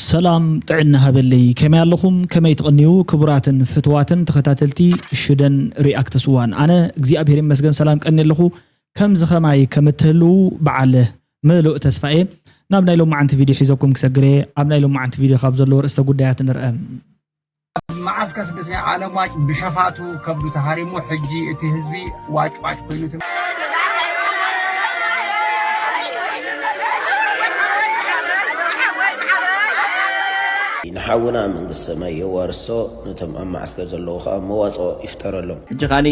ሰላም ጥዕና ሃበለይ፣ ከመይ ኣለኹም? ከመይ ትቕንዩ? ክቡራትን ፍትዋትን ተኸታተልቲ ሽደን ሪኣክትስ ዋን፣ ኣነ እግዚኣብሔር ይመስገን ሰላም ቀኒ ኣለኹ። ከምዚ ኸማይ ከም እትህልዉ በዓል ምሉእ ተስፋ እየ። ናብ ናይ ሎማዓንቲ ቪድዮ ሒዘኩም ክሰግር እየ። ኣብ ናይ ሎማዓንቲ ቪድዮ ካብ ዘለዉ ርእስተ ጉዳያት ንርአ። ኣብ መዓስከር ስደተኛ ዓለም ዋጭ ብሸፋቱ ከብዱ ተሃሪሙ፣ ሕጂ እቲ ህዝቢ ዋጭ ዋጭ ኮይኑ ትም- ንሓውና መንግስቲ ሰማይ የዋርሶ፣ ነቶም ኣብ መዓስከር ዘለዉ ኸኣ መዋጽኦ ይፍጠረሎም። ሕጂ ካኒ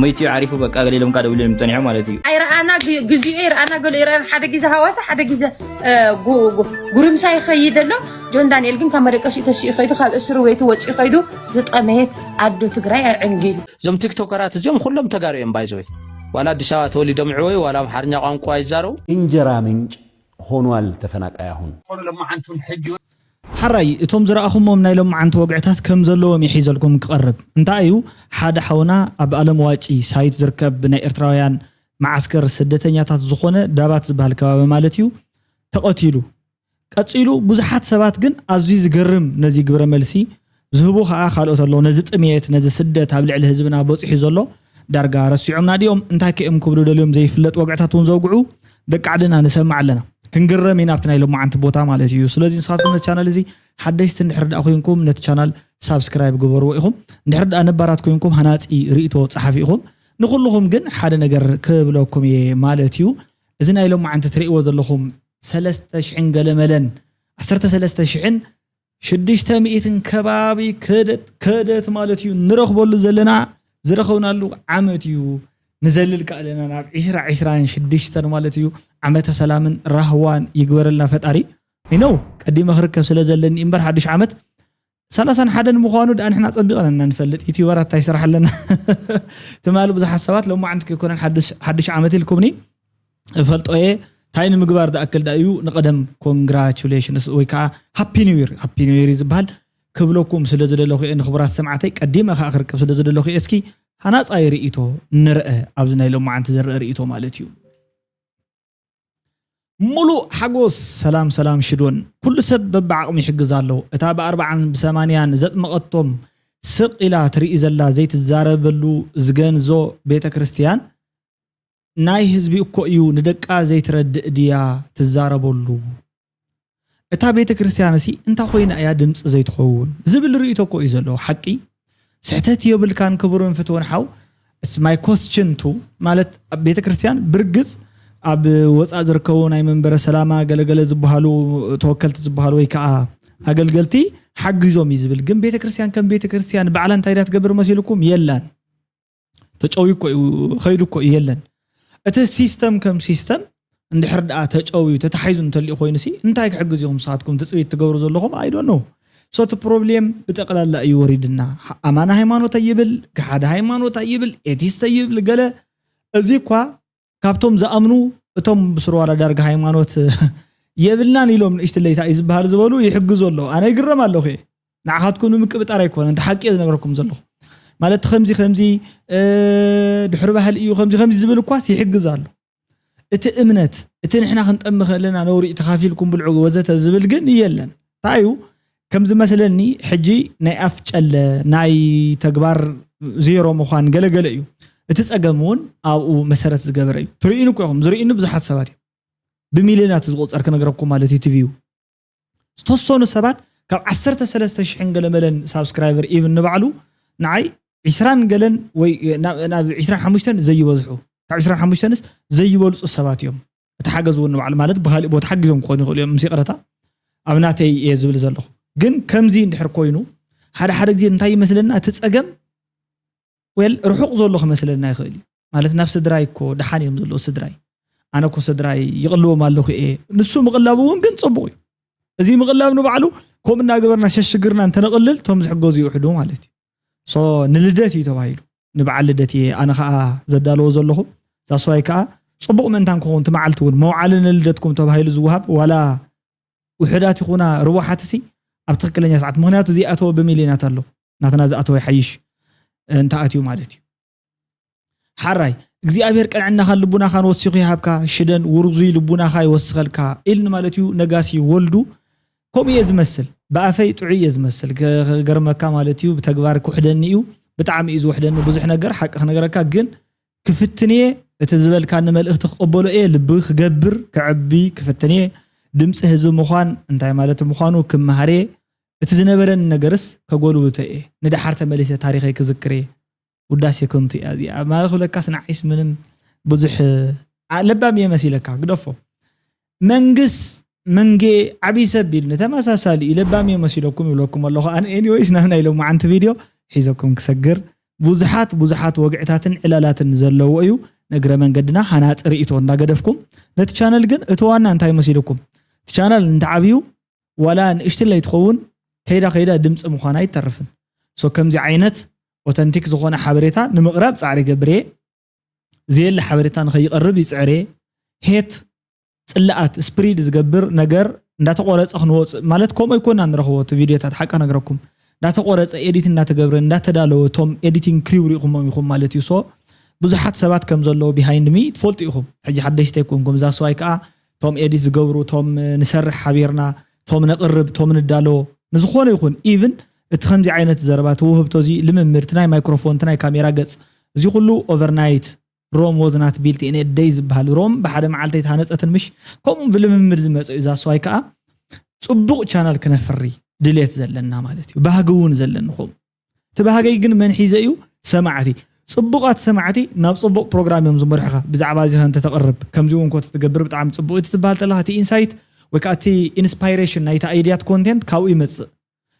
ሞይቱ እዩ ዓሪፉ በቃ ገለ ኢሎም ካ ደው ኢሎም ጸኒሖም ማለት እዩ። ኣይረኣና ግ- ግዚኡ ይረኣና ገሎ ይረኣና ሓደ ግዜ ሃዋሳ ሓደ ግዜ እ፣ ጉ- ጉ- ጉርምሳ ይኸይድ ኣሎ። ጆን ዳንኤል ግን ካብ መደቀሲኡ ተሲኡ ከይዱ ካብ እስር ቤቱ ወፂኡ ከይዱ ዝጠመየት ኣዶ ትግራይ ኣዕንጊሉ። እዞም ቲክቶከራት እዚኦም ኩሎም ተጋሩ እዮም ባይዘወይ። ዋላ ኣዲስ ኣበባ ተወሊዶም ዕወዩ ዋላ ኣምሓርኛ ቋንቋ ይዛረቡ። እንጀራ ምንጭ ሆኗል ተፈናቃይ አሁን። ዝኾነ ሎማዓንቱን ሕጂ ሓራይ እቶም ዝረኣኹሞም ናይ ሎማዓንቲ ወግዕታት ከም ዘለዎም ይሒዘልኩም ክቐርብ እንታይ እዩ። ሓደ ሓውና ኣብ ኣለም ዋጪ ሳይት ዝርከብ ናይ ኤርትራውያን መዓስከር ስደተኛታት ዝኾነ ዳባት ዝበሃል ከባቢ ማለት እዩ ተቐቲሉ። ቀጺሉ ብዙሓት ሰባት ግን ኣዝዩ ዝገርም ነዚ ግብረ መልሲ ዝህቡ ኸኣ ካልኦት ኣለዉ። ነዚ ጥሜት ነዚ ስደት ኣብ ልዕሊ ህዝብና በጺሑ ዘሎ ዳርጋ ረሲዖምና ድዮም እንታይ ከ እዮም ክብሉ ደልዮም ዘይፍለጥ ወግዕታት እውን ዘውግዑ ደቂ ዓድና ንሰምዕ ኣለና። ክንግረም ኢና ኣብቲ ናይ ሎማዓንቲ ቦታ ማለት እዩ። ስለዚ ንስኻትኩም ነቲ ቻናል እዚ ሓደሽቲ እንድሕር ደኣ ኮይንኩም ነቲ ቻናል ሳብስክራይብ ግበርዎ ኢኹም። እንድሕር ደኣ ነባራት ኮይንኩም ሃናጺ ርእይቶ ጸሓፊ ኢኹም። ንኹልኹም ግን ሓደ ነገር ክብለኩም እየ ማለት እዩ። እዚ ናይ ሎማዓንቲ ትርእይዎ ዘለኹም ሰለስተ ሽሕን ገለመለን ዓሰርተ ሰለስተ ሽሕን ሽዱሽተ ሚእትን ከባቢ ክህደት ክህደት ማለት እዩ ንረኽበሉ ዘለና ዝረኸብናሉ ዓመት እዩ። ንዘልል ከኣለና ናብ ዒስራ ዒስራን ሽዱሽተን ማለት እዩ። ዓመተ ሰላምን ራህዋን ይግበረልና ፈጣሪ። ይነው ቀዲመ ክርከብ ስለ ዘለኒ እምበር ሓዱሽ ዓመት ሰላሳን ሓደን ምዃኑ ደኣ ንሕና ጸቢቕና ኢና ንፈልጥ። ዩቲዩበራት እንታይ ስራሕ ኣለና ትማሊ ብዙሓት ሰባት ሎማዓንቲ ከይኮነን ሓዱሽ ዓመት ኢልኩምኒ እፈልጦ እየ። እንታይ ንምግባር ዝኣክል ደኣ እዩ ንቐደም ኮንግራቹሌሽንስ ወይ ከዓ ሃፒ ኒው ይር ሃፒ ኒው ይር እዩ ዝበሃል ክብለኩም ስለ ዝደለኹ እየ። ንኽቡራት ሰማዕተይ ቀዲመ ከዓ ክርከብ ስለ ዝደለኹ እየ። እስኪ ሃናፃይ ርእይቶ ንርአ ኣብዚ ናይ ሎማዓንቲ ዝርአ ርእይቶ ማለት እዩ። ሙሉእ ሓጎስ ሰላም ሰላም ሽዶን ኩሉ ሰብ በብዓቕሙ ይሕግዝ ኣሎ። እታ ብኣርባዓን ብሰማንያን ዘጥመቐቶም ስቕ ኢላ ትርኢ ዘላ ዘይትዛረበሉ ዝገንዞ ቤተ ክርስትያን ናይ ህዝቢ እኮ እዩ ንደቃ ዘይትረድእ ድያ ትዛረበሉ። እታ ቤተ ክርስትያን ሲ እንታ ኮይና እያ ድምፂ ዘይትኸውን ዝብል ርእይቶ እኮ እዩ ዘለዎ ሓቂ። ስሕተት የብልካን ክቡርን ፍትውን ሓው። It's my question to ማለት ኣብ ቤተ ክርስትያን ብርግፅ ኣብ ወፃእ ዝርከቡ ናይ መንበረ ሰላማ ገለገለ ዝበሃሉ ተወከልቲ ዝበሃሉ ወይ ከዓ ኣገልገልቲ ሓጊዞም እዩ ዝብል ግን ቤተ ክርስትያን ከም ቤተ ክርስትያን ባዕላ እንታይ ዳ ትገብር መሲልኩም የላን። ተጨውዩ እኮ እዩ ኸይዱ እኮ እዩ የለን። እቲ ሲስተም ከም ሲስተም እንድሕር ደኣ ተጨውዩ ተታሒዙ እንተሊኡ ኮይኑ ሲ እንታይ ክሕግዝ ኢኹም ንስኻትኩም ትፅቢት ትገብሩ ዘለኹም I don't know። So እቲ ፕሮብሌም ብጠቕላላ እዩ ወሪድና። ኣማኒ ሃይማኖት ኣይብል፣ ገሓዲ ሃይማኖት ኣይብል፣ ኤቲስት ኣይብል ገለ እዚ እኳ ካብቶም ዝኣምኑ እቶም ብስሩ ዋላ ዳርጋ ሃይማኖት የብልናን ኢሎም ንእሽትለይ እንታይ እዩ ዝበሃል ዝበሉ ይሕግዙ ኣለዉ። ኣነ ይግረም ኣለኹ እየ። ንዓኻትኩም ንምቅብጣር ኣይኮነ እንተ ሓቂ እየ ዝነግረኩም ዘለኹ ማለት ከምዚ ከምዚ ድሕሪ ባህሊ እዩ ከምዚ ከምዚ ዝብል እኳስ ይሕግዝ ኣሎ። እቲ እምነት እቲ ንሕና ክንጠሚ ከለና ነውሪ ተኻፊልኩም ብልዑ ወዘተ ዝብል ግን የለን። እንታይ እዩ ከም ዝመስለኒ ሕጂ ናይ ኣፍ ጨለ ናይ ተግባር ዜሮ ምዃን ገለገለ እዩ። እቲ ጸገም እውን ኣብኡ መሰረት ዝገበረ እዩ። ትርእዩኒ እኮ ኢኹም ዝርእዩኒ ብዙሓት ሰባት እዮም። ብሚልዮናት ዝቑጸር ክነግረኩም ማለት እዩ ቲቪ እዩ። ዝተወሰኑ ሰባት ካብ ዓሰርተ ሰለስተ ሽሕን ገለመለን ሳብስክራይበር ኢቭን ንባዕሉ ንዓይ ዒስራን ገለን ወይ ናብ ናብ ዒስራን ሓሙሽተን ዘይበዝሑ ካብ ዒስራን ሓሙሽተንስ ዘይበልፁ ሰባት እዮም። እቲ ሓገዝ እውን ንባዕሉ ማለት ብካሊእ ቦታ ሓጊዞም ክኾኑ ይኽእሉ እዮም ምስ ይቕረታ ኣብ ናተይ እየ ዝብል ዘለኹ። ግን ከምዚ እንድሕር ኮይኑ ሓደ ሓደ ግዜ እንታይ ይመስለና እቲ ፀገም well ርሑቕ ዘሎ ክመስለና ይኽእል እዩ። ማለት ናብ ስድራይ እኮ ደሓን እዮም ዘለዉ ስድራይ። ኣነ እኮ ስድራይ ይቕልዎም ኣለኹ እየ። ንሱ ምቕላቡ እውን ግን ጽቡቕ እዩ። እዚ ምቕላብ ንባዕሉ ከምኡ እናገበርና ሸሽግርና እንተነቕልል እቶም ዝሕገዙ ይውሕዱ ማለት እዩ። So ንልደት እዩ ተባሂሉ። ንበዓል ልደት እየ ኣነ ኸኣ ዘዳለዎ ዘለኹ። ዛስዋይ ከኣ ጽቡቕ ምእንታን ክኸውን እቲ መዓልቲ እውን መውዓሊ ንልደትኩም ተባሂሉ ዝወሃብ ዋላ ውሑዳት ይኹና ርቡሓት ሲ ኣብ ትኽክለኛ ሰዓት ምኽንያቱ ዝኣተወ ብሚልዮናት ኣሎ ናትና ዝኣተወ ይሓይሽ እንተኣትዩ ማለት እዩ። ሓራይ እግዚኣብሔር ቅንዕናኻን ልቡናኻን ወሲኹ ይሃብካ። ሽደን ውርዙይ ልቡናኻ ይወስኸልካ ኢልኒ ማለት እዩ። ነጋሲ ወልዱ ከምኡ እየ ዝመስል። ብኣፈይ ጥዑይ እየ ዝመስል። ገ-፣ ገርመካ ማለት እዩ፣ ብተግባር ክውሕደኒ እዩ። ብጣዕሚ እዩ ዝውሕደኒ ብዙሕ ነገር፣ ሓቂ ክነገረካ። ግን ክፍትን እየ፣ እቲ ዝበልካኒ መልእኽቲ ክቕበሎ እየ፣ ልቢ ክገብር፣ ክዕቢ ክፍትን እየ። ድምፂ ህዝቢ ምዃን እንታይ ማለት ምዃኑ ክመሃር እየ። እቲ ዝነበረኒ ነገርስ ከጎልብቶ እየ። ንደሓር ተመሊሰ ታሪኸይ ክዝክር እየ። ውዳሴ ከንቱ እያ እዚኣ። ማለት ክብለካስ ንዓይስ ምንም ብዙሕ፣ ኣ፣ ለባም እየ መሲለካ፣ ግደፎ። መንግስ መንጌ ዓብዪ ሰብ ኢሉ ንተመሳሳሊ እዩ። ለባም እየ መሲለኩም ይብለኩም ኣለኹ። ኣነ ኤኒዌይስ ናብ ናይ ሎማዓንቲ ቪድዮ ሒዘኩም ክሰግር። ብዙሓት ብዙሓት ወግዕታትን ዕላላትን ዘለዎ እዩ። ንእግረ መንገድና ሃናፂ ርእይቶ እንዳገደፍኩም፣ ነቲ ቻነል ግን እቲ ዋና እንታይ መሲልኩም? እቲ ቻነል እንተዓብዩ ዋላ ንእሽትለይ ትኸውን ከይዳ ከይዳ ድምፂ ምዃና ኣይተርፍን። ሶ ከምዚ ዓይነት ኦተንቲክ ዝኾነ ሓበሬታ ንምቕራብ ጻዕሪ ይገብር እየ። ዘየለ ሓበሬታ ንኸይቐርብ ይጽዕር እየ። ሄት፣ ጽልኣት፣ ስፕሪድ ዝገብር ነገር እንዳተቆረጸ ክንወጽእ ማለት ከምኡ ኣይኮና ንረኽቦ። እቲ ቪድዮታት ሓቂ ነግረኩም እንዳተቆረጸ ኤዲት እንዳተገብረ እንዳተዳለወ፣ ቶም ኤዲቲንግ ክሪው ሪኢኹሞም ኢኹም ማለት እዩ። ሶ ብዙሓት ሰባት ከም ዘለዉ ቢሃይንድ ሚ ትፈልጡ ኢኹም። ሕጂ ሓደሽቲ ኣይኮንኩም። እዛ ሰዋይ ከዓ ቶም ኤዲት ዝገብሩ፣ ቶም ንሰርሕ ሓቢርና፣ ቶም ነቕርብ፣ ቶም ንዳለዎ፣ ንዝኾነ ይኹን ኢቭን እቲ ከምዚ ዓይነት ዘረባ፣ እቲ ውህብቶ እዚ ልምምድ፣ እቲ ናይ ማይክሮፎን፣ እቲ ናይ ካሜራ ገጽ፣ እዚ ኩሉ ኦቨርናይት፣ ሮም ወዝ ናት ቢልት ኢን ኤ ደይ ዝበሃል። ሮም ብሓደ መዓልቲ ኣይተሃነጸትን ምሽ፣ ከምኡ ብልምምድ ዝመጸ እዩ። እዛ ሰዋይ ከዓ ጽቡቕ ቻናል ክነፍሪ ድሌት ዘለና ማለት እዩ። ባህጊ እውን ዘለኒ ከምኡ። እቲ ባህገይ ግን መን ሒዘ እዩ? ሰማዕቲ። ጽቡቓት ሰማዕቲ ናብ ጽቡቕ ፕሮግራም እዮም ዝመርሑኻ። ብዛዕባ እዚ ከ እንተተቕርብ፣ ከምዚ እውን ኮ ተትገብር ብጣዕሚ ጽቡቕ እዩ ትበሃል ተለኻ፣ እቲ ኢንሳይት ወይ ከዓ እቲ ኢንስፓይሬሽን ናይቲ ኣይድያት ኮንቴንት ካብኡ ይመጽእ።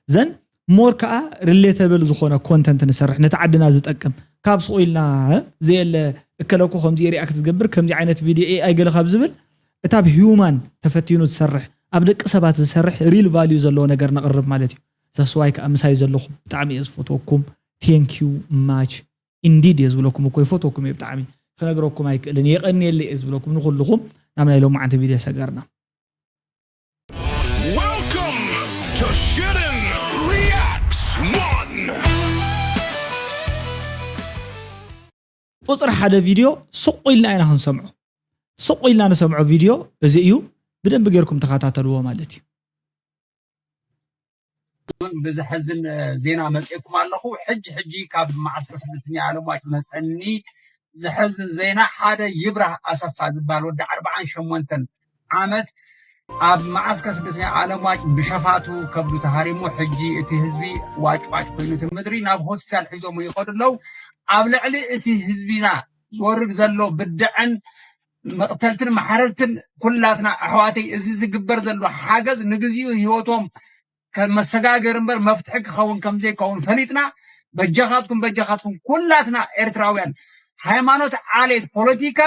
ዘን ሞር ከዓ ሪሌተብል ዝኾነ ኮንተንት ንሰርሕ፣ ነቲ ዓድና ዝጠቅም። ካብ ስቑ ኢልና፣ እ፣ ዘየለ እከለኮ ከምዚ ሪኣክት ዝገብር፣ ከምዚ ዓይነት ቪድዮ ኤኣይ ገለ ካብ ዝብል፣ እታ ኣብ ሂውማን ተፈቲኑ ዝሰርሕ፣ ኣብ ደቂ ሰባት ዝሰርሕ ሪል ቫልዩ ዘለዎ ነገር ነቕርብ ማለት እዩ። ዛስዋይ ከዓ ምሳይ ዘለኹም ብጣዕሚ እየ ዝፈትወኩም። ቴንክ ዩ ማች ኢንዲድ እየ ዝብለኩም እኮ፣ ይፈትወኩም እየ ብጣዕሚ። ክነግረኩም ኣይክእልን። የቐንየለይ እየ ዝብለኩም ንኹልኹም። ናብ ናይ ሎማዓንቲ ቪድዮ ሰገርና። Welcome to Shitten Reacts one። ቁፅሪ ሓደ ቪድዮ ስቑ ኢልና ኢና ክንሰምዖ። ስቑ ኢልና ንሰምዖ ቪድዮ እዚ እዩ። ብደንቢ ጌርኩም ተኸታተልዎ ማለት እዩ። ብዘሕዝን ዜና መፅኤኩም ኣለኹ። ሕጂ ሕጂ ካብ መዓስከር ስደተኛ ዓለም ዋጭ መፅአኒ ዘሕዝን ዜና፣ ሓደ ይብራህ ኣሰፋ ዝበሃል ወዲ ኣርብዓን ሸሞንተን ዓመት ኣብ መዓስከር ስደተኛ ዓለም ዋጭ ብሸፋቱ ከብዱ ተሃሪሙ፣ ሕጂ እቲ ህዝቢ ዋጭ ዋጭ ኮይኑ እቲ ምድሪ ናብ ሆስፒታል ሒዞም ይኸዱ ኣለዉ። ኣብ ልዕሊ እቲ ህዝቢና ዝወርድ ዘሎ ብድዐን መቕተልትን ማሕረድትን ኩላትና ኣሕዋተይ፣ እዚ ዝግበር ዘሎ ሓገዝ ንግዚኡ ህይወቶም ከም መሰጋገሪ እምበር መፍትሒ ክኸውን ከም ዘይከውን ፈሊጥና፣ በጃኻትኩም፣ በጃኻትኩም ኩላትና ኤርትራውያን፣ ሃይማኖት፣ ዓሌት፣ ፖለቲካ፣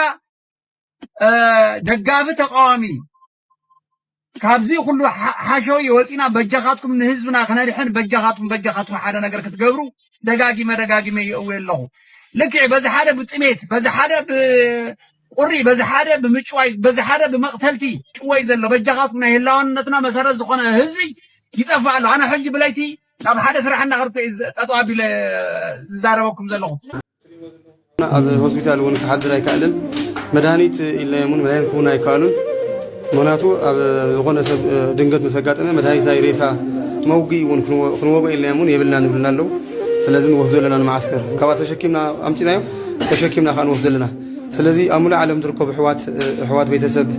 እ፣ ደጋፊ፣ ተቃዋሚ፣ ካብዚ ኩሉ ሓ-፣ ሓሸዊ ወፂና በጃኻትኩም ንህዝብና ክነድሕን በጃኻትኩም፣ በጃኻትኩም ሓደ ነገር ክትገብሩ ደጋጊመ ደጋጊመ ይእውየ ኣለኹ። ልክዕ በዚ ሓደ ብጥሜት፣ በዚ ሓደ ብቁሪ፣ በዚ ሓደ ብምጭዋይ፣ በዚ ሓደ ብመቕተልቲ ጭወይ ዘሎ በጃኻትኩም ናይ ህላውነትና መሰረት ዝኾነ ህዝቢ ይጠፍእ ኣሎ። ኣነ ሕጂ ብለይቲ ናብ ሓደ ስራሕ እናኸድኩ እየ ጠጠው ኣቢለ ዝዛረበኩም ዘለኹ። ኣብ ሆስፒታል እውን ክሓድር ኣይከኣልን። መድሃኒት ኢልናዮም እውን መድሃኒት ክህቡና ኣይከኣሉን። ምኽንያቱ ኣብ ዝኾነ ሰብ ድንገት ምስ ኣጋጠመ መድሃኒት ናይ ሬሳ መውግኢ እውን ክንወ-፣ ክንወግኦ ኢልናዮም እውን የብልናን ይብሉና ኣለዉ። ስለዚ ንወስዶ ኣለና ንመዓስከር። ካብኣ ተሸኪምና ኣምፂናዮም፣ ተሸኪምና ከዓ ንወስዶ ኣለና። ስለዚ ኣብ ሙሉእ ዓለም ዝርከቡ ኣሕዋት፣ ኣሕዋት ቤተሰብ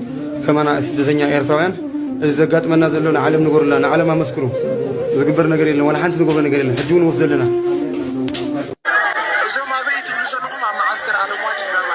ከማና ስደተኛ ኤርትራውያን እዚ ዘጋጥመና ዘሎ ንዓለም ንገሩላ፣ ንዓለም ኣመስክሩ። ዝግበር ነገር የለን፣ ዋላ ሓንቲ ንገብሮ ነገር የለን። ሕጂ እውን ንወስዶ ኣለና። እዞም ኣበይ ትብሉ ዘለኹም ኣብ መዓስከር ኣለምዋጭ እንዳባ።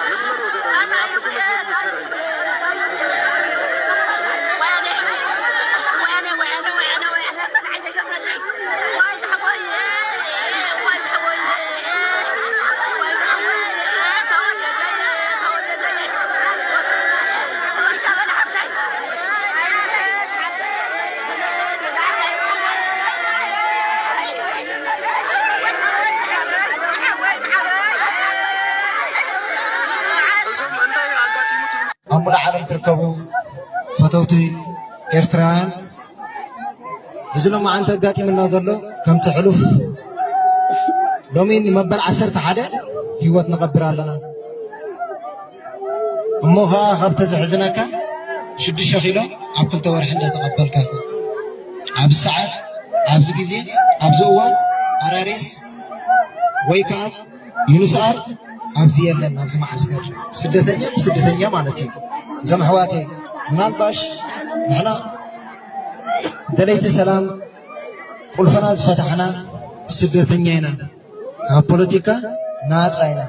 እዞም እንታይ ኣጋጢሙ ትብሉ? ኣብ ሙሉእ ዓለም ትርከቡ ፈተውቲ ኤርትራውያን፣ እዚ ሎማዓንቲ ኣጋጢሙና ዘሎ ከምቲ ሕሉፍ ሎሚ ንመበል ዓሰርተ ሓደ ህይወት ንቐብር ኣለና። እሞ ኸዓ ካብ ተዘሕዝነካ ሽዱሽተ ኪሎ ኣብ ክልተ ወርሒ እንዳተቐበልካ ኣብዚ ሰዓት፣ ኣብዚ ግዜ፣ ኣብዚ እዋን ኣራሬስ ወይ ከዓ ዩኒስኣር ኣብዚ የለን። ኣብዚ መዓስከር ስደተኛ ብስደተኛ ማለት እዩ። እዞም ኣሕዋተይ፣ ምናልባሽ ንሕና ደለይቲ ሰላም ቁልፍና ዝፈታሕና ስደተኛ ኢና። ካብ ፖለቲካ ናፃ ኢና።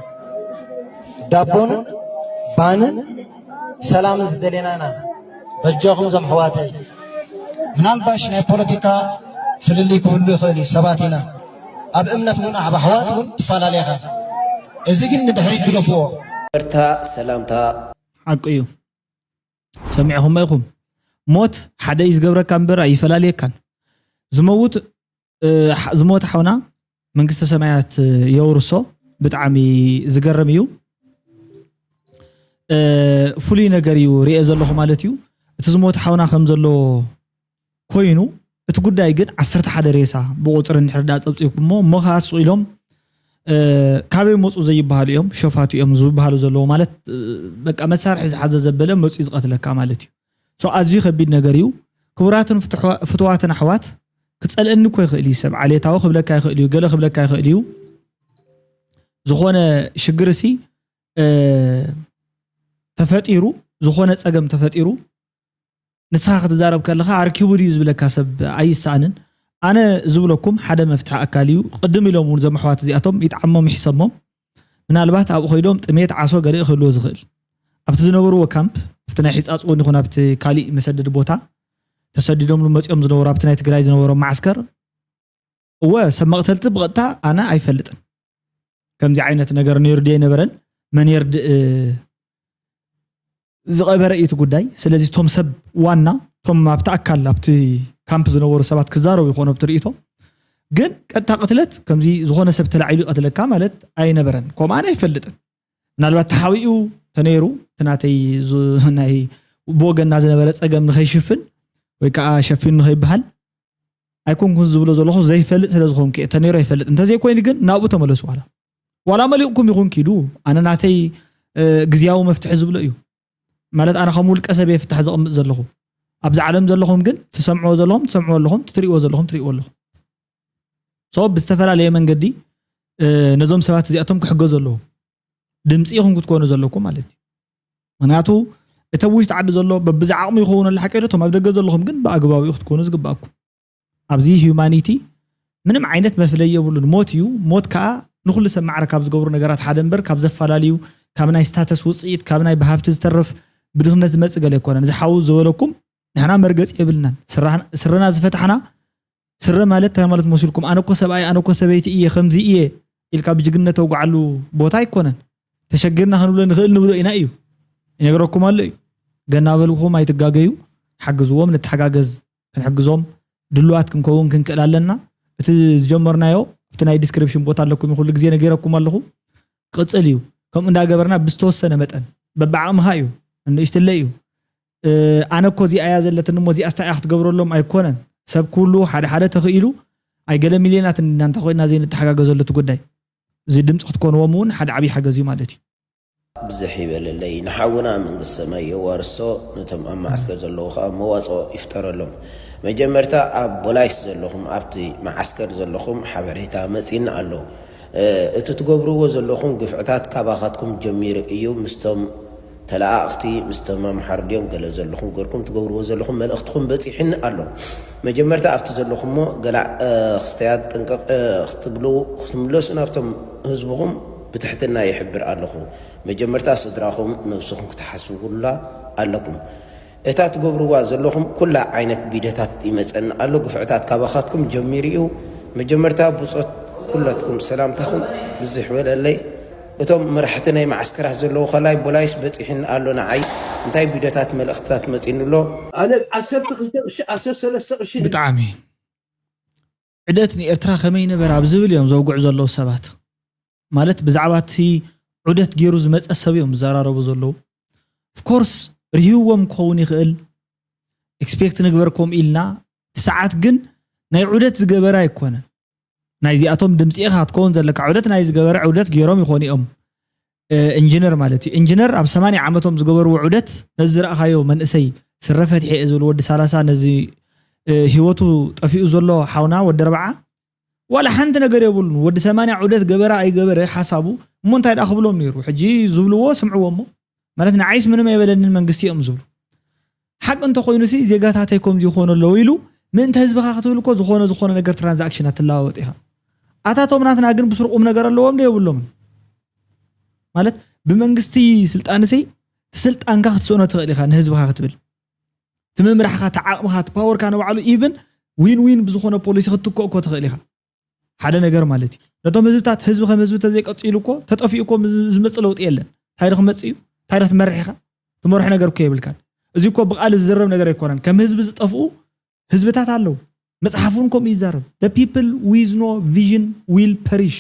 ዳቦን ባንን ሰላምን ዝደሌና ኢና። በጃኹም እዞም ኣሕዋተይ፣ ምናልባሽ ናይ ፖለቲካ ፍልልይ ክህሉ ይኽእል እዩ፣ ሰባት ኢና። ኣብ እምነት እውን ኣብ ኣሕዋት እውን ትፈላለኻ። እዚ ግን ንድሕሪት ግደፍዎ። ይቅርታ ሰላምታ ሓቂ እዩ። ሰሚዕኹሞ ኢኹም። ሞት ሓደ እዩ ዝገብረካ እምበር ኣይፈላለየካን። ዝመውት ዝሞት ሓውና መንግስተ ሰማያት የውርሶ። ብጣዕሚ ዝገርም እዩ። ፍሉይ ነገር እዩ ርኤ ዘለኹ ማለት እዩ። እቲ ዝሞት ሓውና ከም ዘሎ ኮይኑ እቲ ጉዳይ ግን ዓሰርተ ሓደ ሬሳ ብቁፅሪ እንድሕር ዳ ፀብፂብኩሞ እሞ ከዓ ስቕ ኢሎም ካበይ መፁ ዘይበሃሉ እዮም። ሸፋቱ እዮም ዝበሃሉ ዘለዉ ማለት በቃ መሳርሒ ዝሓዘ ዘበለ መፁ ዝቐትለካ ማለት እዩ። ኣዝዩ ከቢድ ነገር እዩ። ክቡራትን ፍትዋትን ኣሕዋት፣ ክፀልአኒ እኮ ይኽእል እዩ ሰብ፣ ዓሌታዊ ክብለካ ይኽእል እዩ፣ ገለ ክብለካ ይኽእል እዩ። ዝኾነ ሽግር ሲ ተፈጢሩ፣ ዝኾነ ፀገም ተፈጢሩ ንስኻ ክትዛረብ ከለኻ ኣርኪቡ ድዩ ዝብለካ ሰብ ኣይሰኣንን። ኣነ ዝብለኩም ሓደ መፍትሒ ኣካል እዩ። ቅድም ኢሎም እውን ዘመሕዋት እዚኣቶም ይጥዓሞም ይሕሰሞም። ምናልባት ኣብኡ ከይዶም ጥሜት ዓሶ ገለ ክህልዎ ዝኽእል ኣብቲ ዝነበርዎ ካምፕ ኣብቲ ናይ ሒፃፅ እውን ይኹን ኣብቲ ካሊእ መሰደዲ ቦታ ተሰዲዶምሉ መፂኦም ዝነበሩ ኣብቲ ናይ ትግራይ ዝነበሮም መዓስከር እወ ሰብ መቕተልቲ ብቐጥታ ኣነ ኣይፈልጥን። ከምዚ ዓይነት ነገር ነይሩ ድየ ኣይነበረን መን የርድእ ዝቐበረ እዩ እቲ ጉዳይ። ስለዚ እቶም ሰብ ዋና እቶም ኣብቲ ኣካል ኣብቲ ካምፕ ዝነበሩ ሰባት ክዛረቡ ይኾኑ ኣብቲ ርእይቶ። ግን ቀጥታ ቅትለት ከምዚ ዝኾነ ሰብ ተላዒሉ ይቐትለካ ማለት ኣይነበረን። ከምኡ ኣነ ኣይፈልጥን። ምናልባት ተሓቢኡ ተነይሩ እቲ ናተይ ናይ ብወገና ዝነበረ ፀገም ንኸይሽፍን ወይ ከዓ ሸፊኑ ንኸይበሃል ኣይኮንኩን ዝብሎ ዘለኹ ዘይፈልጥ ስለ ዝኾንኩ እየ። ተነይሩ ኣይፈልጥ እንተዘይኮይኑ ግን ናብኡ ተመለሱ ዋላ ዋላ መሊቕኩም ይኹን ኪዱ ኣነ ናተይ ግዝያዊ መፍትሒ ዝብሎ እዩ። ማለት ኣነ ከም ውልቀ ሰብ እየ ፍታሕ ዘቕምጥ ዘለኹ። ኣብዚ ዓለም ዘለኹም ግን ትሰምዕዎ ዘለኹም ትሰምዕዎ ኣለኹም ትሪእዎ ዘለኹም ትሪእዎ ኣለኹም። ሶ ብዝተፈላለየ መንገዲ ነዞም ሰባት እዚኣቶም ክሕገዙ ኣለዎም። ድምፂ ኢኹም ክትኮኑ ዘለኩም ማለት እዩ። ምክንያቱ እቲ ኣብ ውሽጢ ዓዲ ዘሎ በብዚ ዓቕሙ ይኸውን ኣሎ ሓቂ ዶ እቶም ኣብ ደገ ዘለኹም ግን ብኣግባቡ ክትኮኑ ዝግባኣኩም። ኣብዚ ሂዩማኒቲ ምንም ዓይነት መፍለይ የብሉን። ሞት እዩ። ሞት ከዓ ንኩሉ ሰብ ማዕረ ካብ ዝገብሩ ነገራት ሓደ እምበር ካብ ዘፈላለዩ ካብ ናይ ስታተስ ውፅኢት ካብ ናይ ብሃብቲ ዝተርፍ ብድኽነት ዝመፅእ ገለ ኣይኮነን። እዚ ሓው ዝበለኩም ንሕና መርገፂ የብልናን። ስርና ዝፈታሕና ስረ ማለት እንታይ ማለት መሲልኩም ኣነ እኮ ሰብኣይ ኣነ እኮ ሰበይቲ እየ ከምዚ እየ ኢልካ ብጅግነት ተውግዓሉ ቦታ ኣይኮነን። ተሸጊርና ክንብሎ ንኽእል ንብሎ ኢና እዩ ይነግረኩም ኣሎ እዩ። ገና በልኩም ኣይትጋገዩ። ሓግዝዎም ንተሓጋገዝ። ክንሕግዞም ድሉዋት ክንከውን ክንክእል ኣለና። እቲ ዝጀመርናዮ ኣብቲ ናይ ዲስክሪፕሽን ቦታ ኣለኩም ኩሉ ግዜ ነጊረኩም ኣለኹ። ክቕፅል እዩ። ከምኡ እንዳገበርና ብዝተወሰነ መጠን በብዓቕምኻ እዩ። ንእሽትለ እዩ። ኣነ እኮ እዚኣ እያ ዘለትኒ እሞ እዚኣ ስታይ ክትገብረሎም ኣይኮነን። ሰብ ኩሉ ሓደ ሓደ ተኽኢሉ ኣይገለ ሚልዮናት እንዲና እንተ ኮይና ዘይንተሓጋገዘሉ እቲ ጉዳይ እዚ ድምፂ ክትኮንዎም እውን ሓደ ዓብዪ ሓገዝ እዩ ማለት እዩ። ብዝሕ ይበለለይ ንሓውና መንግስቲ ሰማይ የዋርሶ፣ ነቶም ኣብ መዓስከር ዘለዉ ከዓ መዋፅኦ ይፍጠረሎም። መጀመርታ ኣብ ቦላይስ ዘለኹም ኣብቲ መዓስከር ዘለኹም ሓበሬታ መፂና ኣሎ። እቲ ትገብርዎ ዘለኹም ግፍዕታት ካባኻትኩም ጀሚሩ እዩ። ምስቶም ተለኣእኽቲ ምስቶም ኣምሓሩ ድዮም ገለ ዘለኹም ገርኩም ትገብርዎ ዘለኹም መልእኽትኹም በፂሕኒ ኣሎ። መጀመርታ ኣብቲ ዘለኹሞ ገላዕ ክስተያት ጥንቅቕ ክትብሉ ክትምለሱ ናብቶም ህዝብኹም ብትሕትና ይሕብር ኣለኹ። መጀመርታ ስድራኹም ነብስኹም ክትሓስቡላ ኣለኩም። እታ ትገብርዋ ዘለኹም ኩላ ዓይነት ቢደታት ይመፀኒ ኣሎ። ግፍዕታት ካባኻትኩም ጀሚሩ እዩ። መጀመርታ ብፆት ኩላትኩም ሰላምታኹም ብዝሕ በለለይ። እቶም መራሕቲ ናይ መዓስከራት ዘለዉ ከላይ ቦላይስ በፂሕኒ ኣሎ ንዓይ እንታይ ቢደታት መልእኽትታት መፂኒ ኣሎ። ኣነ ዓሰርተ ክልተ ቅርሺ ዓሰርተ ሰለስተ ቅርሺ ብጣዕሚ ዕደት ንኤርትራ ከመይ ነበረ ኣብ ዝብል እዮም ዘውግዑ ዘለዉ ሰባት። ማለት ብዛዕባ እቲ ዑደት ገይሩ ዝመፀ ሰብ እዮም ዝዘራረቡ ዘለዉ። ኦፍኮርስ ርህይዎም ክኸውን ይኽእል፣ ኤክስፔክት ንግበር ከምኡ ኢልና። እቲ ሰዓት ግን ናይ ዑደት ዝገበረ ኣይኮነን። ናይዚኣቶም ድምፂ ኢኻ ክትከውን ዘለካ። ዑደት ናይ ዝገበረ ዑደት ገይሮም ይኾኑ እዮም። ኢንጂነር ማለት እዩ። ኢንጂነር ኣብ ሰማንያ ዓመቶም ዝገበርዎ ዑደት ነዚ ዝረእኻዮ መንእሰይ ስረ ፈትሐ እየ ዝብል ወዲ ሰላሳ ነዚ እ፣ ህይወቱ ጠፊኡ ዘሎ ሓውና ወዲ ኣርብዓ ዋላ ሓንቲ ነገር የብሉን። ወዲ ሰማንያ ዑደት ገበረ ኣይገበረ ሓሳቡ እሞ እንታይ ደኣ ክብሎም ነይሩ? ሕጂ ዝብልዎ ስምዕዎ እሞ። ማለት ንዓይስ ምንም ኣይበለንን መንግስቲ እዮም ዝብሉ። ሓቂ እንተኾይኑሲ ዜጋታተይ ከምዚ ይኾኑ ኣለዉ ኢሉ ምእንቲ ህዝብኻ ክትብል እኮ ዝኾነ ዝኾነ ነገር ትራንዛክሽን ኣትለዋወጥ ኢኻ። ኣታቶም ናትና ግን ብስሩ ቁም ነገር ኣለዎም ዶ የብሎምን? ማለት ብመንግስቲ ስልጣንሲ ስልጣንካ ክትስእኖ ትኽእል ኢኻ ንህዝብኻ ክትብል። እቲ ምምራሕኻ፣ እቲ ዓቕምኻ፣ እቲ ፓወርካ ንባዕሉ ኢቭን ዊን ዊን ብዝኾነ ፖሊሲ ክትትክኦ እኮ ትኽእል ኢኻ። ሓደ ነገር ማለት እዩ። ነቶም ህዝብታት ህዝቢ ከም ህዝቢ ተዘይቀፂሉ እኮ ተጠፊኡ እኮ ዝመፅእ ለውጢ የለን። እንታይ ዶ ክመፅእ እዩ? እንታይ ዶ ክትመርሕ ኢኻ? ትመርሖ ነገር እኮ የብልካን። እዚ እኮ ብቃል ዝዝረብ ነገር ኣይኮነን። ከም ህዝቢ ዝጠፍኡ ህዝብታት ኣለዉ። መፅሓፍ እውን ከምኡ ይዛረብ። The people with no vision will perish።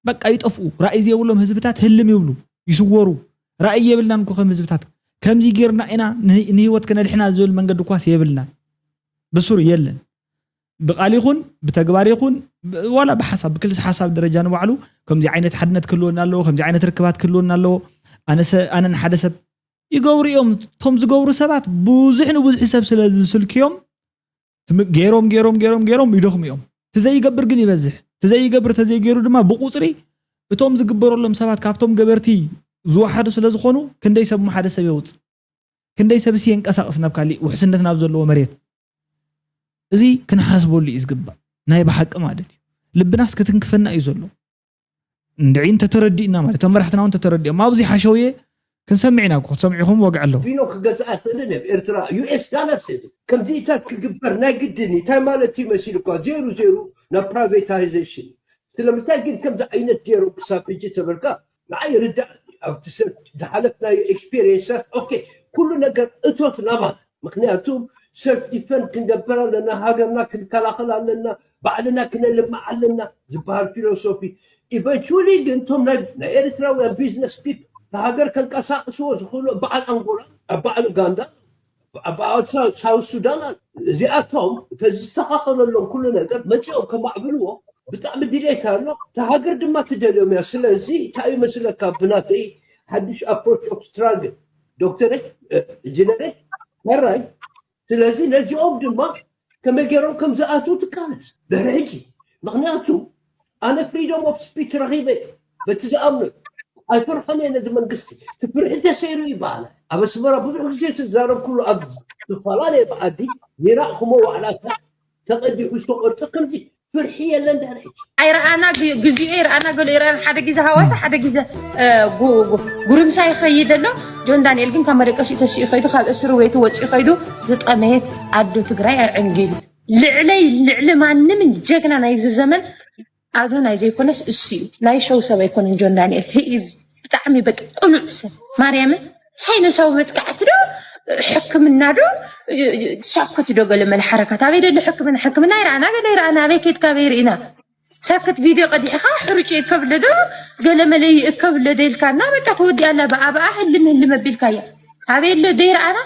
በቃ ይጠፍኡ። ራእይ ዘይብሎም ህዝብታት ህልም ይብሉ፣ ይስወሩ። ራእይ የብልናን እኮ ከም ህዝብታት። ከምዚ ጌርና ኢና ንህ-፣ ንህይወት ከነድሕና ዝብል መንገዲ እኳስ የብልናን። ብስሩ የለን። ብቃል ይኹን ብተግባር ይኹን ብ-፣ ዋላ ብሓሳብ፣ ብክልሲ ሓሳብ ደረጃ ንባዕሉ ከምዚ ዓይነት ሓድነት ክህልወና ኣለዎ፣ ከምዚ ዓይነት ርክባት ክህልወና ኣለዎ። ኣነሰ-፣ ኣነ ንሓደ ሰብ ይገብሩ እዮም። እቶም ዝገብሩ ሰባት ብዙሕ ንብዙሕ ሰብ ስለ ዝስልክዮም ትም-፣ ገይሮም፣ ገይሮም፣ ገይሮም፣ ገይሮም ይደኽሙ እዮም። እቲ ዘይገብር ግን ይበዝሕ። እቲ ዘይገብር ተዘይገይሩ ድማ ብቁፅሪ እቶም ዝግበረሎም ሰባት ካብቶም ገበርቲ ዝወሓዱ ስለ ዝኾኑ ክንደይ ሰብ እሞ ሓደ ሰብ የውፅእ? ክንደይ ሰብሲ የንቀሳቕስ ናብ ካሊእ ውሕስነት ናብ ዘለዎ መሬት? እዚ ክንሓስበሉ እዩ ዝግባእ። ናይ ብሓቂ ማለት እዩ። ልብናስ ክትንክፈና እዩ ዘሎ። እንድዒ እንተተረዲእና ማለት፣ እቶም መራሕትና እውን እንተተረዲኦም፣ ኣብዚ ሓሸውየ ክንሰምዕ ኢና እኮ፣ ክትሰምዑ ኢኹም፣ ወግዒ ኣለዎ። ፊኖ ክገዝኣ ይኽእልን ኣብ ኤርትራ ዩ ኤስ ዳላር ሰዱ ከምዚታት ክግበር ናይ ግድን እዩ። እንታይ ማለት እዩ መሲሉ እኳ ዜሩ ዜሩ ናብ ፕራይቬታይዜሽን። ስለምንታይ ግን ከምዚ ዓይነት ገይሮም ክሳብ ሕጂ ተበልካ ንዓይ ይርዳእ። ኣብቲ ሰብ ዝሓለፍናዮ ኤክስፔሪየንሳት ኦኬ፣ ኩሉ ነገር እቶት ናባና። ምክንያቱ ሰልፍ ዲፈንድ ክንገብር ኣለና፣ ሃገርና ክንከላኸል ኣለና፣ ባዕልና ክነልምዕ ኣለና ዝበሃል ፊሎሶፊ ኢቨንቹሊ ግን እቶም ናይ ናይ ኤርትራውያን ቢዝነስ ፒፕል እቲ ሃገር ከንቀሳቅስዎ ዝኽእሉ በዓል ኣንጎላ፣ ኣብ በዓል ኡጋንዳ፣ ኣብ በዓል ሳውት ሱዳን ኣሎ። እዚኣቶም እንተዝስተኻኸለሎም ኩሉ ነገር መፂኦም ከማዕብልዎ ብጣዕሚ ድሌት ኣሎ። እታ ሃገር ድማ ትደልዮም እያ። ስለዚ እንታይ እዩ መስለካ ብናተይ ሓድሽ ኣፕሮች ኦፍ ስትራግል ዶክተሬት ኢንጂነሬት ሕራይ ስለዚ ነዚኦም ድማ ከመይ ገይሮም ከም ዝኣትዉ ትቃለስ ድሕሪ ሕጂ። ምኽንያቱ ኣነ ፍሪደም ኦፍ ስፒች ረኺበ በቲ ዝኣምኖ ኣይፈርሖን እየ ነዚ መንግስቲ። እቲ ፍርሒ ተሰይሩ ይበሃል። ኣብ ኣስመራ ብዙሕ ግዜ ዝዛረብኩሉ ኣብ ዝተፈላለየ ብዓዲ ዝረእኹሞ ዋዕላታት ተቐዲሑ ዝተቖርጸ ከምዚ ፍርሒ የለን ድሕሪ ሕጂ። ኣይረኣና ግ- ግዚኡ ኣይረኣና ገሉ ኣይረኣና ሓደ ግዜ ሃዋሳ ሓደ ግዜ እ፣ ጉ- ጉ- ጉርምሳ ይኸይድ ኣሎ። ጆን ዳንኤል ግን ካብ መደቀሲኡ ተሲኡ ከይዱ ካብ እስሪ ቤቱ ወፂኡ ከይዱ ዝጠመየት ኣዶ ትግራይ ኣዕንጊሉ ልዕለይ ልዕሊ ማንምን ጀግና ናይዚ ዘመን ኣዶናይ ዘይኮነስ እሱ እዩ። ናይ ሸው ሰብ ኣይኮነን ጆን ዳንኤል he is ብጣዕሚ በቂ ቅኑዕ ሰብ ማርያምን ሳይነሳዊ መጥቃዕቲ ዶ ሕክምና ዶ ሳክት ዶ ገለ መለ ሓረካት ኣበይ ደሎ ሕክምና ሕክምና ይረኣና ገለ ይረኣና ኣበይ ከይድካ ኣበይ ርኢና ሳክት ቪድዮ ቀዲሕኻ ሕሩጭ ይእከብለ ዶ ገለ መለ ይእከብለ ዶ ኢልካና በቃ ተወዲኣ ኣላ ብኣ ብኣ ህልም ህልም ኣቢልካያ ኣበይ ኣሎ ዘይረኣና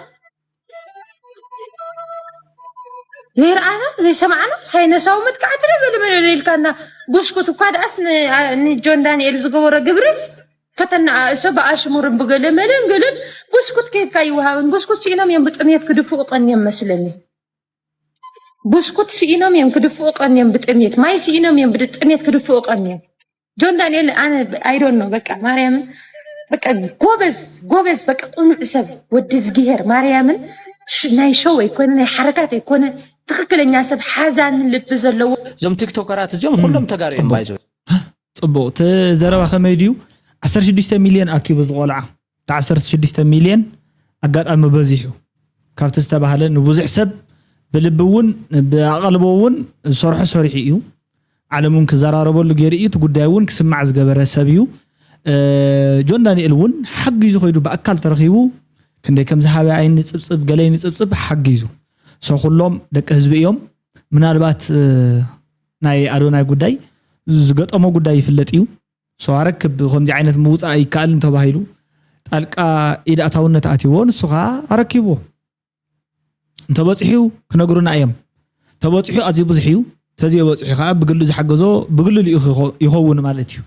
ዘይረኣና ዘይሰማዕና ሳይነሳዊ መጥቃዕቲ ዶ ገለ መለ ዶ ኢልካና ብስኩት እኳ ደኣስ ንጆን ዳንኤል ዝገበሮ ግብርስ ከተነኣእሶ ብኣሽሙርን ብገለመለን ገለን ብስኩት ከየካ ይወሃበን ብስኩት ስኢኖም እዮም ብጥምየት ክድፍኡ ቀንዮም መስለኒ ብስኩት ስኢኖም እዮም ክድፍኡ ቀንዮም ብጥምየት ማይ ስኢኖም እዮም ብጥምየት ክድፍኡ ቀንዮም ጆን ዳንኤል ኣነ I don't know በቃ ማርያምን በቃ ጎበዝ ጎበዝ በቃ ቅኑዕ ሰብ ወዲ ዝግሄር ማርያምን ናይ ሸው ኣይኮነ ናይ ሓረካት ኣይኮነ ትኽክለኛ ሰብ ሓዛን ልቢ ዘለዎ እዞም ቲክቶከራት እዚኦም ኩሎም ተጋሩ እዮም ባይዞ ፅቡቕ እቲ ዘረባ ከመይ ድዩ ዓሰርተ ሽዱሽተ ሚልዮን ኣኪቡ ዝቆልዓ እቲ ዓሰርተ ሽዱሽተ ሚልዮን ኣጋጣሚ በዚሑ ካብቲ ዝተባህለ ንብዙሕ ሰብ ብልቢ እውን ብኣቐልቦ እውን ዝሰርሖ ሰሪሑ እዩ ዓለም እውን ክዘራረበሉ ገይሩ እዩ እቲ ጉዳይ እውን ክስማዕ ዝገበረ ሰብ እዩ ጆን ዳንኤል እውን ሓጊዙ ከይዱ ብኣካል ተረኺቡ ክንደይ ከም ዝሃበ ኣይንፅብፅብ ገለ ይንፅብፅብ ሓጊዙ ሶ ኩሎም ደቂ ህዝቢ እዮም ምናልባት ናይ ኣዶናይ ጉዳይ ዝገጠሞ ጉዳይ ይፍለጥ እዩ ሶ ኣረክብ ከምዚ ዓይነት ምውፃእ ይከኣልን ተባሂሉ ጣልቃ ኢድ ኣታውነት ኣትይዎ ንሱ ከዓ ኣረኪብዎ እንተበፂሑ ክነግሩና እዮም ተበፂሑ ኣዝዩ ብዙሕ እዩ ተዘይበፅሑ ከዓ ብግሉ ዝሓገዞ ብግሉ ልኢኹ ይኸውን ማለት እዩ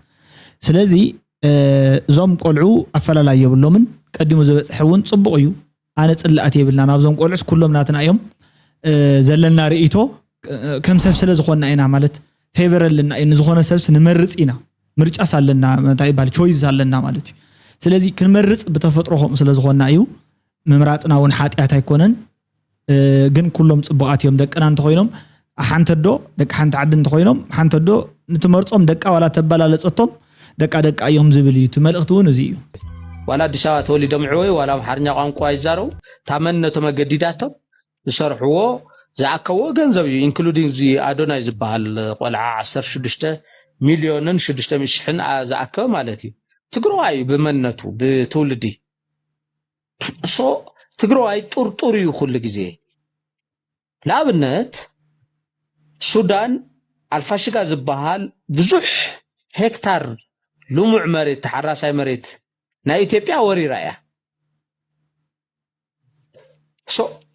ስለዚ እዞም ቆልዑ ኣፈላላይ የብሎምን ቀዲሙ ዝበፅሐ እውን ፅቡቕ እዩ ኣነ ፅላኣት የብልና ናብዞም ቆልዑስ ኩሎም ናትና እዮም ዘለና ርእይቶ ከም ሰብ ስለ ዝኾንና ኢና። ማለት ፌቨር ኣለና እዩ፣ ንዝኾነ ሰብስ ንመርጽ ኢና። ምርጫስ ኣለና፣ እንታይ ይባል፣ ቾይስ ኣለና ማለት እዩ። ስለዚ ክንመርጽ ብተፈጥሮ ከምኡ ስለ ዝኾንና እዩ። ምምራጽና እውን ሓጢኣት ኣይኮነን። ግን ኩሎም ጽቡቓት እዮም። ደቅና እንተኾይኖም ሓንቲ ኣዶ፣ ደቂ ሓንቲ ዓዲ እንተኾይኖም ሓንቲ ኣዶ፣ ንትመርጾም ደቃ ዋላ ተበላለጸቶም ደቃ ደቃ እዮም ዝብል እዩ። እቲ መልእኽቲ እውን እዚ እዩ። ዋላ ኣዲስ ኣበባ ተወሊዶም ይዕበዩ፣ ዋላ ኣምሓርኛ ቋንቋ ይዛረቡ፣ እታ መንነቶም ኣገዲዳቶም ዝሰርሕዎ ዝኣከብዎ ገንዘብ እዩ። ኢንክሉዲንግ እዚ ኣዶናይ ዝበሃል ቆልዓ ዓሰርተ ሽዱሽተ ሚልዮንን ሽዱሽተ ሚእቲ ሽሕን ዝኣከበ ማለት እዩ። ትግረዋይ እዩ ብመንነቱ ብትውልዲ። ሶ ትግረዋይ ጥርጡር እዩ ኩሉ ግዜ። ንኣብነት ሱዳን ኣልፋሽጋ ዝበሃል ብዙሕ ሄክታር ልሙዕ መሬት፣ ተሓራሳይ መሬት ናይ ኢትዮጵያ ወሪራ እያ።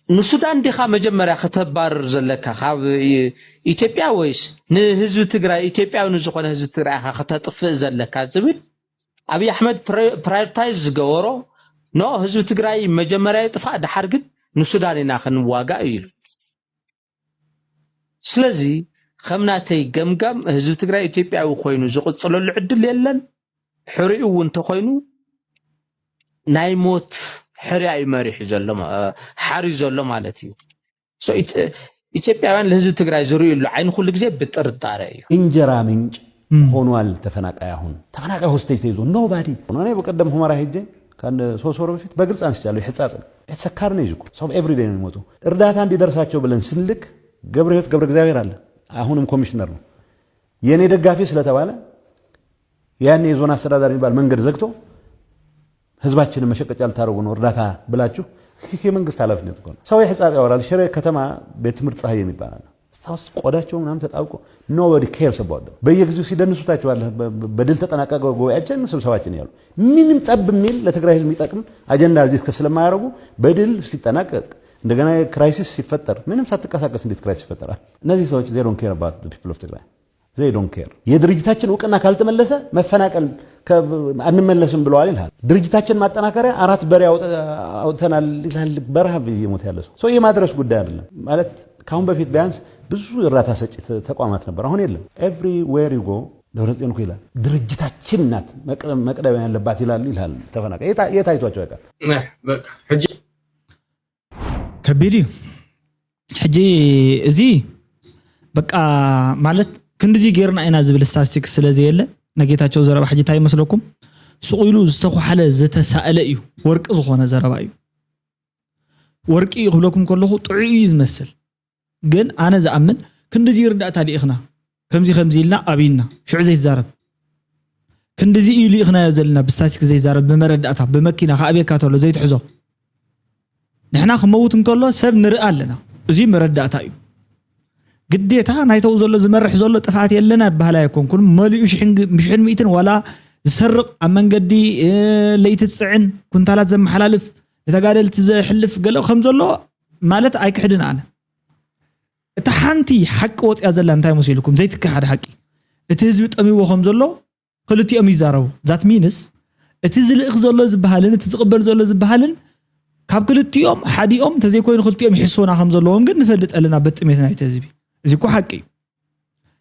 ንሱዳን ዲኻ መጀመርያ ከተባርር ዘለካ ካብ ኢትዮጵያ ወይስ ንህዝቢ ትግራይ፣ ኢትዮጵያዊ ንዝኾነ ህዝቢ ትግራይ ኢኻ ከተጥፍእ ዘለካ ዝብል ኣብይ ኣሕመድ ፕራዮርታይዝ ዝገበሮ፣ ኖ፣ ህዝቢ ትግራይ መጀመርያ ይጥፋእ፣ ደሓር ግን ንሱዳን ኢና ክንዋጋእ እዩ ኢሉ። ስለዚ ከም ናተይ ገምጋም ህዝቢ ትግራይ ኢትዮጵያዊ ኮይኑ ዝቕፅለሉ ዕድል የለን። ሕሪኡ እውን እንተኾይኑ ናይ ሞት ሕርያ እዩ መሪሑ ዘሎ፣ ሓርዩ ዘሎ ማለት እዩ። ኢትዮጵያውያን ለህዝቢ ትግራይ ዝርእዩሉ ዓይኒ ኩሉ ግዜ ብጥርጣረ እዩ። እንጀራ ምንጭ ሆኗል ተፈናቃይ። አሁን ተፈናቃይ ሆስቴጅ ተይዞ ኖባዲ ሆነ። በቀደም ሁመራ ሄጄ ከአንድ ሶስት ወር በፊት በግልጽ አንስቻለሁ። የሕጻጽን የተሰካር ነው ይዝኩ ሰው ኤቭሪዴ ነው የሚሞቱ። እርዳታ እንዲደርሳቸው ብለን ስንልክ ገብረ ህይወት ገብረ እግዚአብሔር አለ፣ አሁንም ኮሚሽነር ነው። የእኔ ደጋፊ ስለተባለ ያኔ የዞን አስተዳዳሪ የሚባል መንገድ ዘግቶ ህዝባችንን መሸቀጫ ልታደርጉ ነው እርዳታ ብላችሁ፣ ይህ የመንግስት ኃላፊነት እኮ ነው። ሰው የሕጻጽ ያወራል። ሽሬ ከተማ ቤት ትምህርት ፀሐይ የሚባል አለ። ሳውስ ቆዳቸው ምናምን ተጣብቆ nobody cares about them። በየጊዜው ሲደንሱ ታችኋለህ። በድል ተጠናቀቀ ጉባኤያችን ስብሰባችን ያሉ ምንም ጠብ የሚል ለትግራይ ህዝብ የሚጠቅም አጀንዳ እዚህ ስለማያደርጉ በድል ሲጠናቀቅ እንደገና ክራይሲስ ሲፈጠር ምንም ሳትንቀሳቀስ እንዴት ክራይሲስ ይፈጠራል? እነዚህ ሰዎች they don't care about the people of ትግራይ። They don't care። የድርጅታችን እውቅና ካልተመለሰ መፈናቀል አንመለስም ብለዋል ይልሃል። ድርጅታችን ማጠናከሪያ አራት በሬ አውጥተናል ይልሃል። በረሃብ እየሞተ ያለ ሰው ሰው የማድረስ ጉዳይ አይደለም ማለት። ከአሁን በፊት ቢያንስ ብዙ እርዳታ ሰጪ ተቋማት ነበር፣ አሁን የለም። Everywhere you go ደብረጽዮን እኮ ይላል። ድርጅታችን ናት መቅደም ያለባት ይላል ይልሃል። ተፈናቃይ የት አይቷቸው ያውቃል? በቃ ሕጂ ከቢድ እዩ። ሕጂ እዚ በቃ ማለት ክንድዚ ጌርና ኢና ዝብል ስታስቲክስ ስለ ዘየለ፣ ናይ ጌታቸው ዘረባ ሕጂ እንታይ ይመስለኩም? ሱቕ ኢሉ ዝተኳሓለ ዝተሳእለ እዩ። ወርቂ ዝኾነ ዘረባ እዩ። ወርቂ እዩ ክብለኩም ከለኹ ጥዑይ እዩ ዝመስል፣ ግን ኣነ ዝኣምን ክንድዚ ርዳእታ ልኢኽና ከምዚ ከምዚ ኢልና ኣብይና ሽዑ ዘይትዛረብ ክንድዚ እዩ ልኢኽናዮ ዘለና ብስታስቲክስ ዘይዛረብ ብመረዳእታ ብመኪና ከኣብየካ ተሎ ዘይትሕዞ ንሕና ክመውት እንከሎ ሰብ ንርኢ ኣለና። እዚ መረዳእታ እዩ። ግዴታ ናይተው ዘሎ ዝመርሕ ዘሎ ጥፍኣት የለና ይበሃል ኣይኮንኩን። መሊኡ ሽሕን ግ- ሽሕን ሚእትን ዋላ ዝሰርቕ ኣብ መንገዲ እ፣ ለይቲ ዝፅዕን ኩንታላት ዘመሓላልፍ ንተጋደልቲ ዘሕልፍ ገለ ከም ዘሎ ማለት ኣይክሕድን ኣነ። እታ ሓንቲ ሓቂ ወፅያ ዘላ እንታይ መሲልኩም ዘይትከሓድ ሓቂ እቲ ህዝቢ ጠሚዎ ከም ዘሎ ክልቲኦም ይዛረቡ። That means እቲ ዝልእኽ ዘሎ ዝበሃልን እቲ ዝቕበል ዘሎ ዝበሃልን ካብ ክልቲኦም ሓዲኦም እንተዘይኮይኑ ክልቲኦም ይሕስውና ከም ዘለዎም ግን ንፈልጥ ኣለና። በጥሜት ናይቲ ህዝቢ እዚ እኮ ሓቂ እዩ።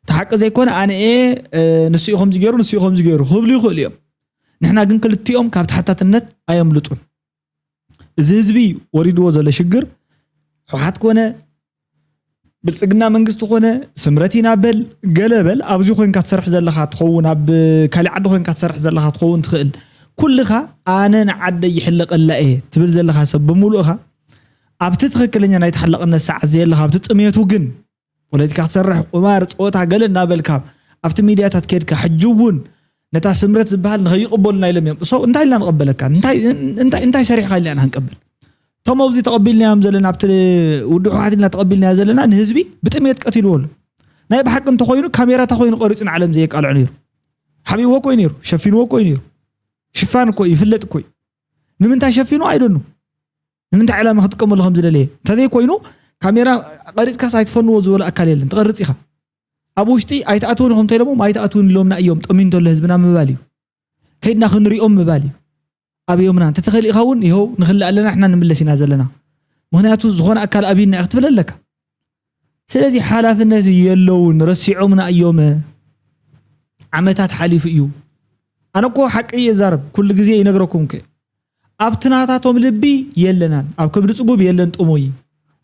እቲ ሓቂ ዘይኮነ ኣነ እየ ንስኡ ከምዚ ገይሩ ንስኡ ከምዚ ገይሩ ክብሉ ይኽእሉ እዮም። ንሕና ግን ክልቲኦም ካብ ተሓታትነት ኣየምልጡን። እዚ ህዝቢ ወሪድዎ ዘሎ ሽግር ሕወሓት ኮነ ብልፅግና መንግስቲ ኮነ ስምረት ኢና በል ገለ በል ኣብዚ ኮንካ ትሰርሕ ዘለኻ ትኸውን ኣብ ካሊእ ዓዲ ኮንካ ትሰርሕ ዘለኻ ትኸውን ትኽእል ኩልኻ ኣነ ንዓደይ ይሕለቐላ እየ ትብል ዘለኻ ሰብ ብምሉእኻ ኣብቲ ትኽክለኛ ናይ ተሓላቕነት ሰዓት ዘየለኻ ኣብቲ ጥሜቱ ግን ፖለቲካ ክትሰርሕ ቁማር ፀወታ ገለ እናበልካ ኣብቲ ሚድያታት ከድካ ሕጂ እውን ነታ ስምረት ዝበሃል ንኸይቕበሉና ኢሎም እዮም። So እንታይ ኢልና ንቐበለካ? እንታይ እንታይ እንታይ ሰሪሕካ ኢልና ኢና ክንቀበል? እቶም ኣብዚ ተቐቢልናዮም ዘለና ኣብቲ ውድብ ህወሓት ኢልና ተቐቢልናዮ ዘለና ንህዝቢ ብጥሜት ቀቲልዎ ኣሎ። ናይ ብሓቂ እንተኾይኑ ካሜራታ ኮይኑ ቀሪፁ ንዓለም ዘየቃልዖ ነይሩ። ሓቢእዎ እኮ እዩ ነይሩ፣ ሸፊንዎ እኮ እዩ ነይሩ። ሽፋን እኮ እዩ፣ ይፍለጥ እኮ እዩ። ንምንታይ ሸፊኑ ኣይደኑ ንምንታይ ዕላማ ክጥቀመሉ ከም ዝደለየ እንተዘይኮይኑ ካሜራ ቀሪፅካስ ኣይትፈንዎ ዝበሎ ኣካል የለን። ትቐርፅ ኢኻ ኣብ ውሽጢ ኣይትኣትውን ኢኹም እንተኢሎሞም ኣይትኣትውን ኢሎምና እዮም። ጠምዩ እንተሎ ህዝብና ምባል እዩ። ከይድና ክንሪኦም ምባል እዩ። ኣብዮምና እንተተኸሊእኻ እውን ይኸው ንኽልእ ኣለና ንሕና ንምለስ ኢና ዘለና። ምኽንያቱ ዝኾነ ኣካል ኣብይና ኢኻ ክትብል ኣለካ። ስለዚ ሓላፍነት የለውን፣ ረሲዖምና እዮም። ዓመታት ሓሊፉ እዩ። ኣነ እኮ ሓቂ እየ ዛረብ፣ ኩሉ ግዜ ይነግረኩም ከ ኣብቲ ናታቶም ልቢ የለናን፣ ኣብ ከብዲ ጽጉብ የለን ጥሙይ።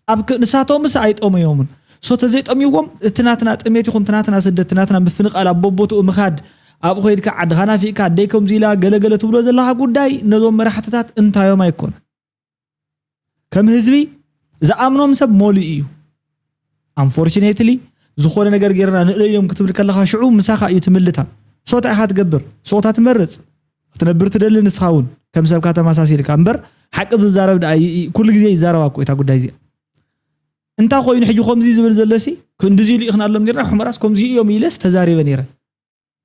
ኣብ ክ- ንሳቶምስ ኣይጠመዮምን። ሶ ተዘይጠምይዎም እቲ ናትና ጥሜት ይኹን እቲ ናትና ስደት፣ እቲ ናትና ምፍንቓል፣ ኣብ ቦቦትኡ ምኻድ፣ ኣብ ኸይድካ ዓድኻ ናፊቕካ ኣደይ ከምዚ ኢላ ገለገለ ትብሎ ዘለኻ ጉዳይ ነዞም መራሕትታት እንታዮም ኣይኮነን። ከም ህዝቢ ዝኣምኖም ሰብ ሞሉ እዩ። ኣንፎርችኔትሊ ዝኾነ ነገር ጌርና ንእለዮም ክትብል ከለኻ ሽዑ ምሳኻ እዩ ትምልታ። ሶታ ኢኻ ትገብር፣ ሶታ ትመርጽ ክትነብር ትደሊ ንስኻ እውን ከም ሰብካ ተመሳሲልካ እምበር ሓቂ ዝዛረብ ደኣ ይ- ይ- ኩሉ ግዜ ይዛረባ እኮ እታ ጉዳይ እዚኣ። እንታይ ኮይኑ ሕጂ ከምዚ ዝብል ዘሎ ሲ ክንድዚ ኢሉ ይኽናሎም ኔርና፣ ሑመራስ ከምዚ እዮም ኢለስ ተዛሪበ ኔረ።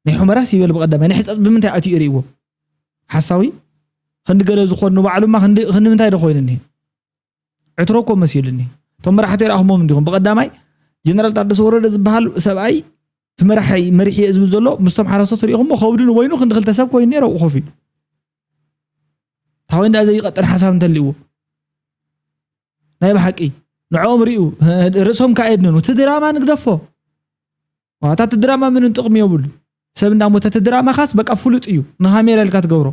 ናይ ሑመራስ ይበል ብቐዳማይ ናይ ሕፀፅ ብምንታይ ኣትዩ ይርእይዎ? ሓሳዊ ክንዲ ገለ ዝኾን ንባዕሉማ ክንዲ ክንዲ ምንታይ ዶ ኮይኑ እኒሄ? ዕትሮ እኮ መሲሉ እኒሄ። እቶም መራሕቲ ይረኣኹሞም እንዲኹም ብቐዳማይ ጀነራል ታደሰ ወረደ ዝበሃል ሰብኣይ እቲ መራሒ መሪሒ እየ ዝብል ዘሎ ምስቶም ሓረስቶት ሪኢኹሞ ከብዱ ንበይኑ ክንዲ ክልተ ሰብ ኮይኑ ነይረ ኣብኡ ኮፍ ኢሉ። ታወይ እንዳ ዘይቀጥን ሓሳብ እንተልእዎ ናይ ብሓቂ ንዕኦም ሪኡ ርእሶም ከኣ የድንኑ። እቲ ድራማ ንግደፎ። ዋታ እቲ ድራማ ምንም ጥቕሚ የብሉ። ሰብ እንዳሞተ እቲ ድራማ ካስ በቃ ፍሉጥ እዩ። ንካሜራ ኢልካ ትገብሮ።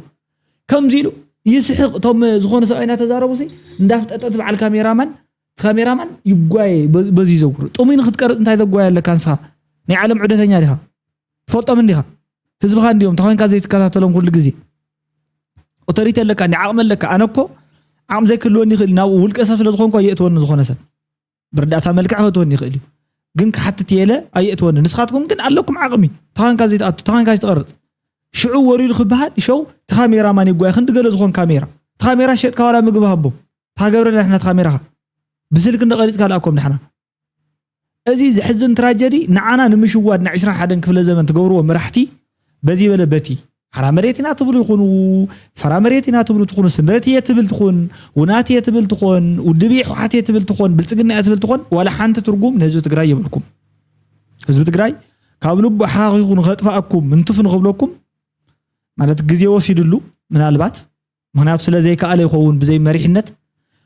ከምዚ ኢሉ ይስሕቕ። እቶም ዝኾነ ሰብኣይ እናተዛረቡ ሲ እንዳፍጠጠ እቲ በዓል ካሜራማን እቲ ካሜራማን ይጓየ በ- በዚ ይዘውር። ጥሙይ ንክትቀርጽ እንታይ ዘጓየ ኣለካ ንስኻ? ናይ ዓለም ዑደተኛ ዲኻ? ትፈልጦም እንዲኻ? ህዝብኻ እንዲዮም። እንታይ ኮይንካ ዘይትከታተሎም ኩሉ ግዜ? ኦቶሪቲ ኣለካ እንዲ ዓቕሚ ኣለካ። ኣነ እኮ ዓቕሚ ዘይክህልወኒ ይኽእል ናብኡ ውልቀ ሰብ ስለ ዝኾንኩ ኣየእትወኒ ዝኾነ ሰብ ብርዳእታ መልክዕ ክእትወኒ ይኽእል እዩ። ግን ክሓትት የለ ኣየእትወኒ። ንስኻትኩም ግን ኣለኩም ዓቕሚ። ተኻንካ ዘይትኣቱ፣ ተኻንካ ዘይትቐርጽ። ሽዑ ወሪዱ ክበሃል ሸው ተኻሜራ ማን ይጓይ ክንዲ ገለ ዝኾን ካሜራ። ተኻሜራ ሸጥካ ዋላ ምግቢ ሃቦም። ታገብረና ንሕና ተኻሜራኻ። ብስልክ እንደ ቀሪጽካ ልኣኮም ንሕና። እዚ ዝሕዝን ትራጀዲ ንዓና ንምሽዋድ ና ዕስራን ሓደን ክፍለ ዘመን ትገብርዎ መራሕቲ በዚ በለ በቲ ሓራ መሬት ኢና ትብሉ ይኹኑ፣ ፈራ መሬት ኢና ትብሉ ትኹኑ፣ ስምረት እየ ትብል ትኹን፣ ውናት እየ ትብል ትኾን፣ ውድብ እየ ህወሓት እየ ትብል ትኾን፣ ብልጽግና እየ ትብል ትኾን፣ ዋላ ሓንቲ ትርጉም ንህዝቢ ትግራይ የብልኩም። ህዝቢ ትግራይ ካብ ልቡ ሓኻኺኹ ንኸጥፍኣኩም፣ እንትፍ ንኽብለኩም ማለት ግዜ ወሲድሉ ምናልባት ምኽንያቱ ስለ ዘይከኣለ ይኸውን ብዘይ መሪሕነት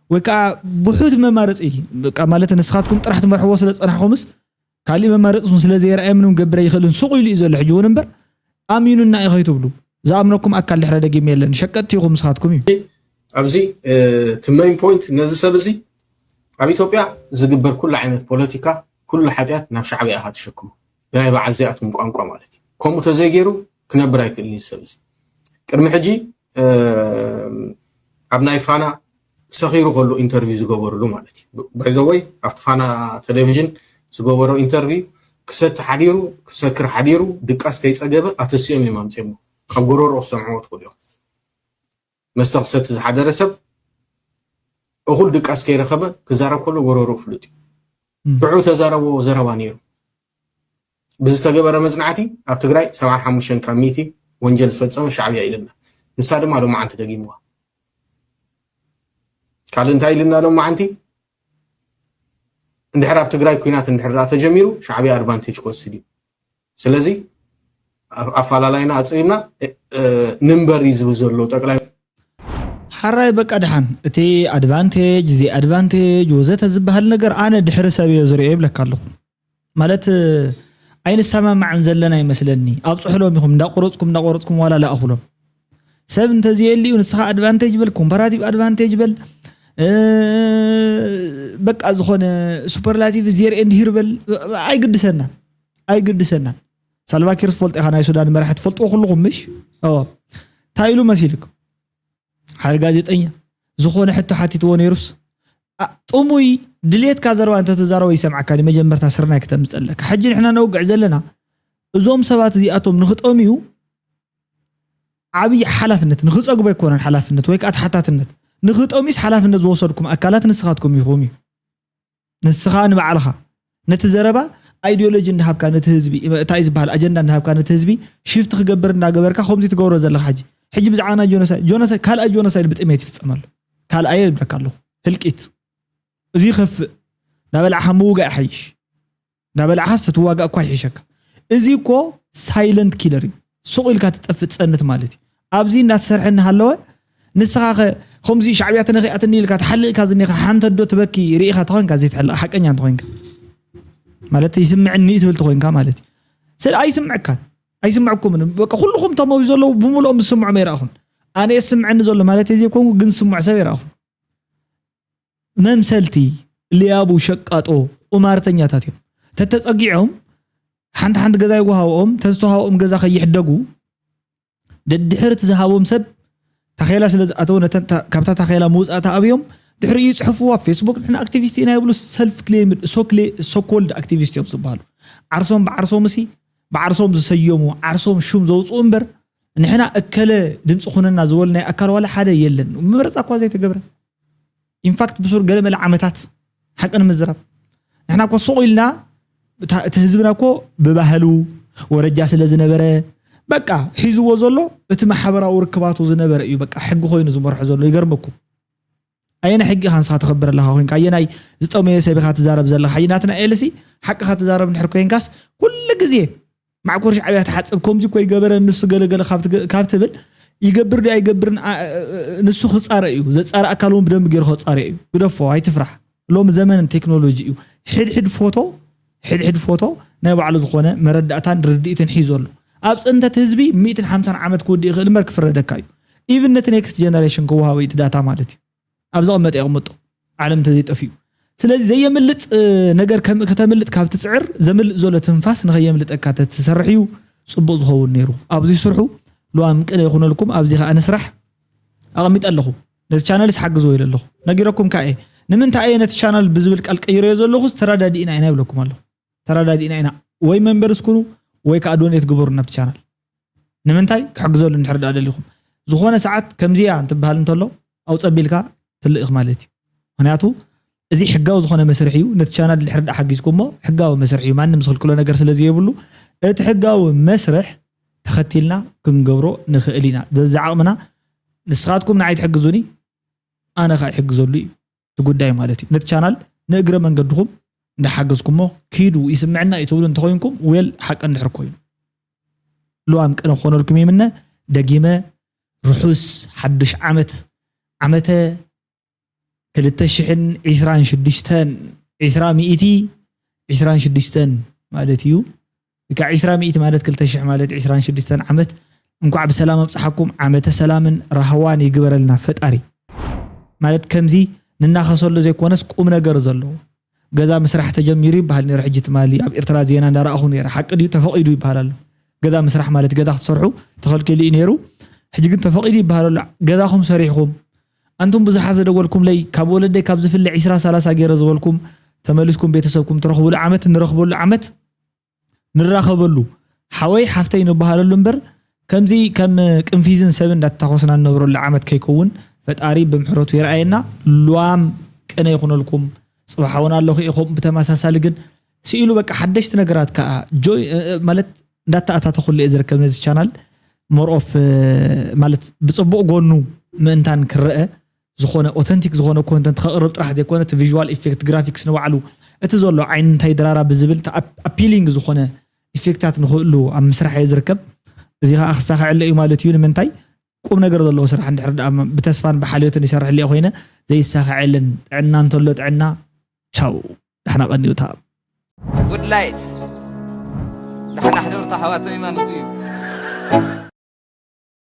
ወይ ከዓ ብሑት መማረፂ በቃ ማለት ንስኻትኩም ጥራሕ ትመርሕዎ ስለ ዝፀናሕኩምስ ካሊእ መማረፂ እውን ስለ ዘይረኣየ ምንም ገብር ኣይኽእልን ሱቕ ኢሉ እዩ ዘሎ ሕጂ እውን እምበር ኣሚኑና እዩ ከይትብሉ ዝኣምነኩም ኣካል ድሕረ ደጊም የለን ሸቀጥቲ ኢኹም ንስኻትኩም እዩ ኣብዚ እቲ ሜን ፖይንት ነዚ ሰብ እዚ ኣብ ኢትዮጵያ ዝግበር ኩሉ ዓይነት ፖለቲካ ኩሉ ሓጢኣት ናብ ሻዕብያ ኢኻ ትሸክሞ ብናይ በዓል እዚኣቶም ቋንቋ ማለት እዩ ከምኡ ተዘይገይሩ ክነብር ኣይክእልን እዩ ሰብ እዚ ቅድሚ ሕጂ ኣብ ናይ ፋና ሰኺሩ ከሎ ኢንተርቪው ዝገበርሉ ማለት እዩ ባይዘወይ ኣብቲ ፋና ቴሌቪዥን ዝገበሮ ኢንተርቪው ክሰቲ ሓዲሩ ክሰክር ሓዲሩ ድቃስ ከይፀገበ ኣተሲኦም እዮም ኣምፅሞ ካብ ጎረሮ ክሰምዕዎ ትኽእሉ እዮም መስተ ክሰቲ ዝሓደረ ሰብ እኹል ድቃስ ከይረኸበ ክዛረብ ከሎ ጎረሮ ፍሉጥ እዩ ሽዑ ተዛረቦ ዘረባ ነይሩ ብዝተገበረ መፅናዕቲ ኣብ ትግራይ ሰብዓን ሓሙሽተን ካብ ሚእቲ ወንጀል ዝፈፀመ ሻዕብያ ኢልና ንሳ ድማ ሎማዓንቲ ደጊምዋ ካልእ እንታይ ኢልና ሎማዓንቲ እንድሕር ኣብ ትግራይ ኩናት እንድሕር ደኣ ተጀሚሩ ሻዕብያ ኣድቫንቴጅ ክወስድ እዩ ስለዚ ኣፋላላይና ኣፅቢብና ንንበር እዩ ዝብል ዘሎ ጠቅላይ ሓራይ በቃ ድሓን እቲ ኣድቫንቴጅ እዚ ኣድቫንቴጅ ወዘተ ዝበሃል ነገር ኣነ ድሕሪ ሰብ እየ ዝሪኦ ይብለካ ኣለኹ ማለት ኣይንሰማማዕን ዘለና ይመስለኒ ኣብፅሕሎም ኢኹም እንዳቆረፅኩም እንዳቆረፅኩም ዋላ ላእኹሎም ሰብ እንተዘየልዩ ንስኻ ኣድቫንቴጅ በል ኮምፓራቲቭ ኣድቫንቴጅ በል በቃ ዝኾነ ሱፐርላቲቭ ዜር ኤንድ ሂር በል ኣይግድሰናን ኣይግድሰናን ሳልቫኪር ትፈልጦ ኢኻ ናይ ሱዳን መራሒ ትፈልጥዎ ኩልኹም ምሽ እንታይ ኢሉ መሲልክ ሓደ ጋዜጠኛ ዝኾነ ሕቶ ሓቲትዎ ነይሩስ ጥሙይ ድሌትካ ዘረባ እንተተዛረቦ ይሰምዓካ መጀመርታ ስርናይ ክተምፀለካ ሕጂ ንሕና ነውግዕ ዘለና እዞም ሰባት እዚኣቶም ንክጠምዩ ዓብዪ ሓላፍነት ንክፀግቦ ኣይኮነን ሓላፍነት ወይ ከዓ ተሓታትነት ንክጠምዩስ ሓላፍነት ዝወሰድኩም ኣካላት ንስኻትኩም ኢኹም እዩ ንስኻ ንባዕልኻ ነቲ ዘረባ ኣይዲዮሎጂ እንዳሃብካ ነቲ ህዝቢ እንታይ ዝበሃል ኣጀንዳ እንዳሃብካ ነቲ ህዝቢ ሽፍቲ ክገብር እንዳገበርካ ከምዚ ትገብሮ ዘለኻ ሕጂ ሕጂ ብዛዕባ ናይ ጆኖሳይድ ጆኖሳይድ ካልኣይ ጆኖሳይድ ብጥሜት ይፍፀም ኣሎ ካልኣየ ይብለካ ኣለኹ ህልቂት እዚ ይኸፍእ ናበላዕኻ ምውጋእ ይሓይሽ ናበላዕኻስ ተትዋጋእ እኳ ይሕሸካ እዚ እኮ ሳይለንት ኪለር እዩ ሱቕ ኢልካ ትጠፍእ ትፀንት ማለት እዩ ኣብዚ እንዳተሰርሐ እናሃለወ ንስኻ ኸ ከምዚ ሻዕብያ ተነኺኣትኒ ኢልካ ተሓልእካ ዝኒኻ ሓንተ ዶ ትበኪ ርኢኻ ተኾንካ ዘይትሕልቕ ሓቀኛ እንተኾይንካ ማለት ይስምዕኒ ትብል ተኾይንካ ማለት እዩ። ስለ ኣይስምዕካን ኣይስምዕኩምን። በቃ ኩልኹም ተመዊ ዘለዉ ብምልኦም ዝስምዑ መይራእኹም። ኣነ የስምዐኒ ዘሎ ማለት እየ ዘይኮንኩ፣ ግን ዝስምዑ ሰብ ይራእኹም። መምሰልቲ፣ ልያቡ፣ ሸቃጦ፣ ቁማርተኛታት እዮም። ተተጸጊዖም ሓንቲ ሓንቲ ገዛ ይጎሃብኦም፣ ተዝተዋሃብኦም ገዛ ከይሕደጉ ደድሕር እቲ ዝሃቦም ሰብ ታኼላ ስለ ዝኣተው ነተን ታ- ካብታ ታኼላ ምውፃእ ተኣብዮም ድሕሪኡ ይፅሕፍዎ ኣብ ፌስቡክ ንሕና ኣክቲቪስት ኢና ይብሉ። ሰልፍ ክሌምድ ሶኮልድ ኣክቲቪስት እዮም ዝበሃሉ። ዓርሶም ብዓርሶም እሲ ብዓርሶም ዝሰየሙ ዓርሶም ሹም ዘውፅኡ እምበር ንሕና እከለ ድምፂ ኩነና ዝበሉ ናይ ኣካል ዋላ ሓደ የለን። መረፃ እኳ ዘይተገብረ ኢንፋክት ብሱር ገለ መለ ዓመታት ሓቂ ንምዝራብ ንሕና እኮ ሱቕ ኢልና እታ- እቲ ህዝብና እኮ ብባህሉ ወረጃ ስለ ዝነበረ በቃ ሒዝዎ ዘሎ እቲ ማሕበራዊ ርክባቱ ዝነበረ እዩ በቃ ሕጊ ኮይኑ ዝመርሖ ዘሎ። ይገርመኩም። ኣየናይ ሕጊ ኢኻ ንስኻ ተኸብር ኣለኻ ኮይንካ ኣየናይ ዝጠመየ ሰብ ኢኻ ትዛረብ ዘለኻ? ሓይናትና ኤልሲ ሓቅኻ ትዛረብ እንድሕር ኮይንካስ ኩሉ ግዜ ማዕኮር ሻዕብያ ትሓጽብ ከምዚ እኮ ይገበረ ንሱ ገለገለ ካብ ትገ- ካብ ትብል ይገብር ድዩ ኣይገብርን ኣ- እ- እ- ንሱ ክጻረ እዩ። ዘጻረ ኣካል እውን ብደንብ ገይሩ ክጻረ እዩ። ግደፎ ኣይትፍራሕ። ሎሚ ዘመን ቴክኖሎጂ እዩ። ሕድሕድ ፎቶ ሕድሕድ ፎቶ ናይ ባዕሉ ዝኾነ መረዳእታን ርድኢትን ሒዙ ኣሎ። ኣብ ጽንተት ህዝቢ ሚእትን ሓምሳን ዓመት ክውድእ ይኽእል እምበር ክፍረደካ እዩ። ኢቭን ነቲ ኔክስት ጀነሬሽን ክወሃቦ እዩ እቲ ዳታ ማለት እዩ። ኣብ ዘቐመጠ የቕምጦ ዓለም እንተዘይጠፍኡ። ስለዚ ዘየምልጥ ነገር ከም ከተምልጥ ካብ ትፅዕር ዘምልጥ ዘሎ ትንፋስ ንኸየምልጠካ ተትሰርሕ እዩ ፅቡቕ ዝኸውን ነይሩ። ኣብዚ ስርሑ ልዋም ቅነ ይኹነልኩም። ኣብዚ ከዓ ንስራሕ ኣቐሚጠ ኣለኹ። ነቲ ቻነልስ ሓግዝዎ ኢለ ኣለኹ። ነጊረኩም ከዓ እየ። ንምንታይ እየ ነቲ ቻናል ብዝብል ቃል ቀይረዮ ዘለኹስ ተረዳዲእና ኢና ይብለኩም ኣለኹ። ተረዳዲእና ኢና። ወይ መንበር እስኩኑ ወይ ከዓ ዶኔት ግበሩ ናብቲ ቻናል። ንምንታይ ክሕግዘሉ እንድሕር ደኣ ደሊኹም ዝኾነ ሰዓት ከምዚያ እንትበሃል እንተሎ ኣውፀቢልካ ትልእኽ ማለት እዩ። ምክንያቱ እዚ ሕጋዊ ዝኾነ መስርሕ እዩ። ነቲ ቻናል ድሕር ደኣ ሓጊዝኩሞ ሕጋዊ መስርሕ እዩ። ማንም ዝኽልክሎ ነገር ስለ ዘየብሉ እቲ ሕጋዊ መስርሕ ተኸቲልና ክንገብሮ ንኽእል ኢና። ዘዚ ዓቕምና ንስኻትኩም ንዓይ ትሕግዙኒ ኣነ ከዓ ይሕግዘሉ እዩ። እቲ ጉዳይ ማለት እዩ። ነቲ ቻናል ንእግረ መንገድኹም እንዳሓገዝኩሞ ኪዱ ይስምዕና እዩ ትብሉ እንተኾይንኩም ዌል ሓቂ እንድሕር ኮይኑ ልዋም ቅነ ክኾነልኩም ይምነ። ደጊመ ርሑስ ሓዱሽ ዓመት ዓመተ ክልተ ሽሕን ዕስራን ሽዱሽተን ዕስራ ሚእቲ ዕስራን ሽዱሽተን ማለት እዩ። እካ ዕስራ ሚእቲ ማለት ክልተ ሽሕ ማለት ዕስራን ሽዱሽተን ዓመት እንኳዕ ብሰላም ኣብፀሓኩም። ዓመተ ሰላምን ራህዋን ይግበረልና ፈጣሪ። ማለት ከምዚ ንናኸሰሉ ዘይኮነስ ቁም ነገር ዘለዎ ገዛ ምስራሕ ተጀሚሩ ይበሃል ነይሩ። ሕጂ ትማሊ ኣብ ኤርትራ ዜና እንዳረኣኹ ነይረ። ሓቂ ድዩ ተፈቒዱ ይበሃል ኣሎ። ገዛ ምስራሕ ማለት ገዛ ክትሰርሑ ተኸልኪሉ እዩ ነይሩ። ሕጂ ግን ተፈቒዱ ይበሃል ኣሎ። ገዛኹም ሰሪሕኹም ኣንቱም ብዙሓት ዘደወልኩምለይ ካብ ወለደይ ካብ ዝፍለ ዒስራ ሰላሳ ገይረ ዝበልኩም ተመሊስኩም ቤተሰብኩም ትረኽብሉ ዓመት ንረኽበሉ ዓመት ንራኸበሉ ሓወይ ሓፍተይ ንበሃለሉ እምበር ከምዚ ከም ቅንፊዝን ሰብን እንዳተታኾስና ንነብረሉ ዓመት ከይከውን ፈጣሪ ብምሕረቱ ይርኣየና። ልዋም ቅነ ይኹነልኩም። ፅባሕ እውን ኣለኹ ኢኹም ብተመሳሳሊ ግን ስኢሉ በቃ ሓደሽቲ ነገራት ከዓ ጆይ ማለት እንዳተኣታተኹሉ እየ ዝርከብ ነዚ ቻናል ሞር ኦፍ ማለት ብፅቡቕ ጎኑ ምእንታን ክረአ ዝኾነ ኦተንቲክ ዝኾነ ኮንተንት ከቕርብ ጥራሕ ዘይኮነ እቲ ቪዥዋል ኢፌክት ግራፊክስ ንባዕሉ እቲ ዘሎ ዓይኒ እንታይ ድራራ ብዝብል ኣፒሊንግ ዝኾነ ኢፌክታት ንኽእሉ ኣብ ምስራሕ እየ ዝርከብ። እዚ ከዓ ክሳኸዐለ እዩ ማለት እዩ። ንምንታይ ቁም ነገር ዘለዎ ስራሕ እንድሕር ደኣ ብተስፋን ብሓልዮትን ይሰርሕ ሊኦ ኮይነ ዘይሳኸዐልን ጥዕና እንተሎ ጥዕና ቻው ዳሕና ቀንዩታ ጉድ ላይት ዳሕና ሕደርታ ሓዋተይ ማለት እዩ።